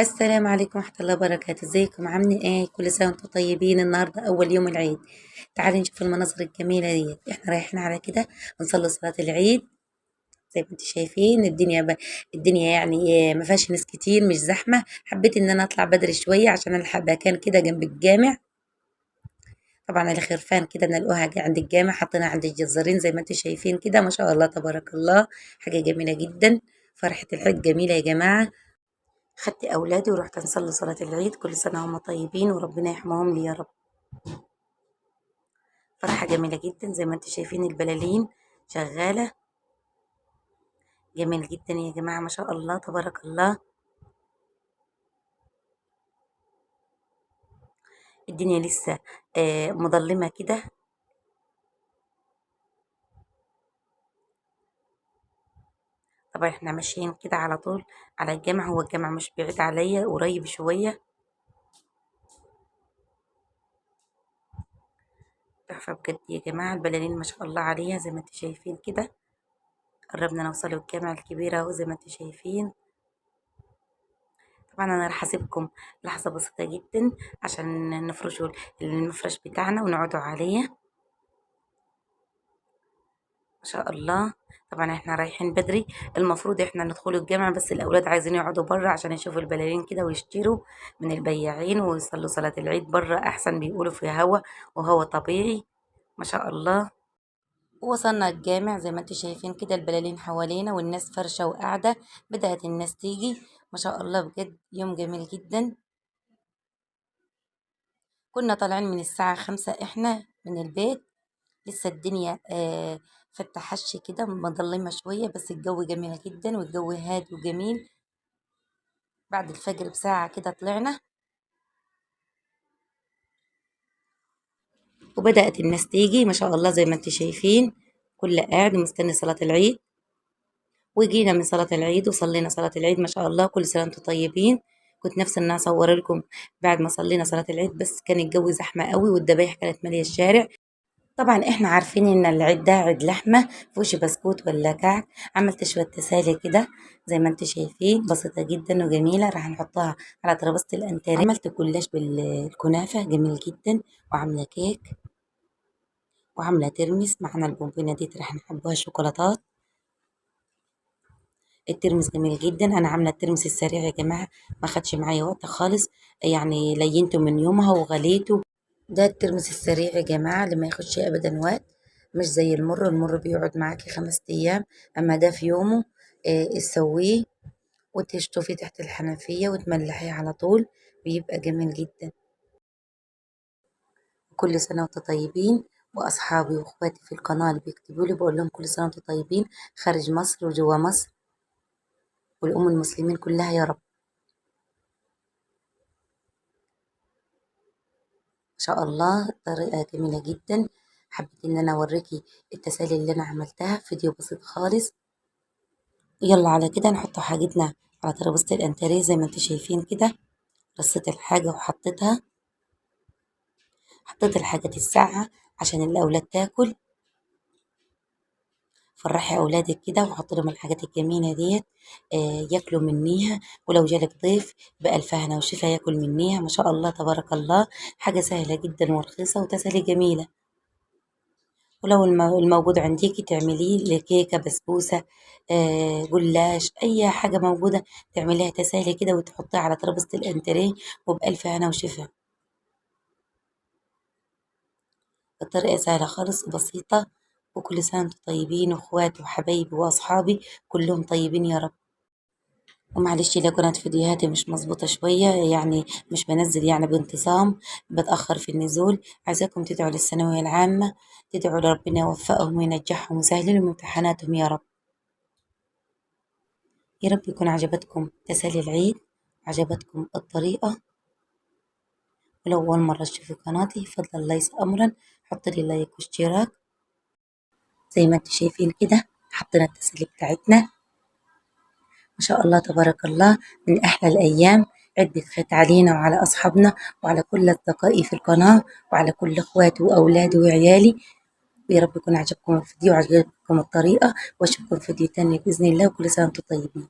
السلام عليكم ورحمة الله وبركاته. ازيكم عاملين ايه؟ كل سنة وانتم طيبين. النهاردة اول يوم العيد، تعالوا نشوف المناظر الجميلة ديت. احنا رايحين على كده نصلي صلاة العيد. زي ما انتم شايفين الدنيا يعني إيه، ما فيهاش ناس كتير، مش زحمة. حبيت ان انا اطلع بدري شوية عشان الحق مكان كده جنب الجامع. طبعا الخرفان كده نلقوها عند الجامع، حاطينها عند الجزارين زي ما انتم شايفين كده. ما شاء الله تبارك الله، حاجة جميلة جدا. فرحة العيد جميلة يا جماعة. خدت أولادي ورحت نصلي صلاة العيد. كل سنة هم طيبين وربنا يحميهم لي يا رب. فرحة جميلة جدا زي ما انتم شايفين، البلالين شغالة جميل جدا يا جماعة، ما شاء الله تبارك الله. الدنيا لسه مظلمة كده. طبعا احنا ماشيين كده على طول على الجامع، هو الجامع مش بعيد عليا، قريب شوية. تحفة بجد يا جماعة، البلالين ما شاء الله عليها زي ما انتم شايفين كده. قربنا نوصل للجامع الكبير اهو زي ما انتم شايفين. طبعا انا راح اسيبكم لحظة بسيطة جدا عشان نفرشوا المفرش بتاعنا ونقعدوا عليه ما شاء الله. طبعا احنا رايحين بدري، المفروض احنا ندخل الجامع، بس الاولاد عايزين يقعدوا بره عشان يشوفوا البلالين كده ويشتروا من البياعين ويصلوا صلاة العيد بره احسن، بيقولوا في هوا وهو طبيعي ما شاء الله. وصلنا الجامع زي ما انتم شايفين كده، البلالين حوالينا والناس فرشة وقاعدة، بدأت الناس تيجي ما شاء الله. بجد يوم جميل جدا. كنا طالعين من الساعة 5 احنا من البيت، لسه الدنيا فتحش كده، مظلمة شوية، بس الجو جميل جدا والجو هادي وجميل. بعد الفجر بساعة كده طلعنا وبدأت الناس تيجي ما شاء الله زي ما انتم شايفين، كل قاعد ومستني صلاة العيد. وجينا من صلاة العيد وصلينا صلاة العيد ما شاء الله. كل سنة وانتم طيبين. كنت نفسي ان انا اصور لكم بعد ما صلينا صلاة العيد، بس كان الجو زحمة قوي والذبايح كانت مالية الشارع. طبعا احنا عارفين ان العيد ده عيد لحمة، مفيهوش بسكوت ولا كعك. عملت شوية تسالي كده زي ما انتم شايفين، بسيطة جدا وجميلة، راح نحطها على ترابيزة الانتريه. عملت كلاش بالكنافة جميل جدا، وعاملة كيك، وعاملة ترمس معانا البومبينة دي راح نحبوها شوكولاتات. الترمس جميل جدا، انا عامله الترمس السريع يا جماعه، ما خدش معايا وقت خالص، يعني لينته من يومها وغليته. ده الترمس السريع يا جماعه اللي ما ياخدش ابدا وقت، مش زي المر، المر بيقعد معاكي 5 ايام، اما ده في يومه تسويه وتشطفيه تحت الحنفيه وتملحيه على طول، بيبقى جميل جدا. كل سنه وانتم طيبين. واصحابي واخواتي في القناه اللي بيكتبوا لي بقول لهم كل سنه وانتم طيبين، خارج مصر وجوا مصر، والأم المسلمين كلها يا رب. ما شاء الله طريقة جميلة جدا. حبيت ان انا اوريكي التسالي اللي انا عملتها، فيديو بسيط خالص. يلا على كده نحط حاجتنا على ترابيزة الانتريه زي ما انتم شايفين كده. رصيت الحاجة وحطيتها، حطيت الحاجات الساقعة عشان الأولاد تاكل. فرحي أولادك كده وحط لهم الحاجات الجميلة ديت، ياكلوا منيها، ولو جالك ضيف بألف هنا وشفا ياكل منيها. ما شاء الله تبارك الله، حاجة سهلة جدا ورخيصة وتسالي جميلة. ولو الموجود عنديكي تعمليه لكيكة، بسبوسة، جلاش، أي حاجة موجودة تعمليها تسالي كده وتحطيها على ترابيزة الانتريه وبألف هنا وشفا. الطريقة سهلة خالص وبسيطة. وكل سنة وانتم طيبين، واخواتي وحبايبي واصحابي كلهم طيبين يا رب. ومعلش لو كانت فيديوهاتي مش مظبوطة شوية، يعني مش بنزل بانتظام، بتأخر في النزول. عايزاكم تدعوا للثانوية العامة، تدعوا لربنا يوفقهم وينجحهم ويسهل لهم امتحاناتهم يا رب. يا رب يكون عجبتكم تسالي العيد، عجبتكم الطريقة. ولو أول مرة تشوفي قناتي فضلا ليس أمرا، حط لي لايك واشتراك. زي ما انتم شايفين كده حطينا التسالي بتاعتنا ما شاء الله تبارك الله. من أحلى الأيام، عدة خير علينا وعلى أصحابنا وعلى كل أصدقائي في القناة وعلى كل إخواتي وأولادي وعيالي. ويا رب يكون عجبكم الفيديو وعجبكم الطريقة، وأشوفكم في فيديو تاني بإذن الله. وكل سنة وأنتم طيبين.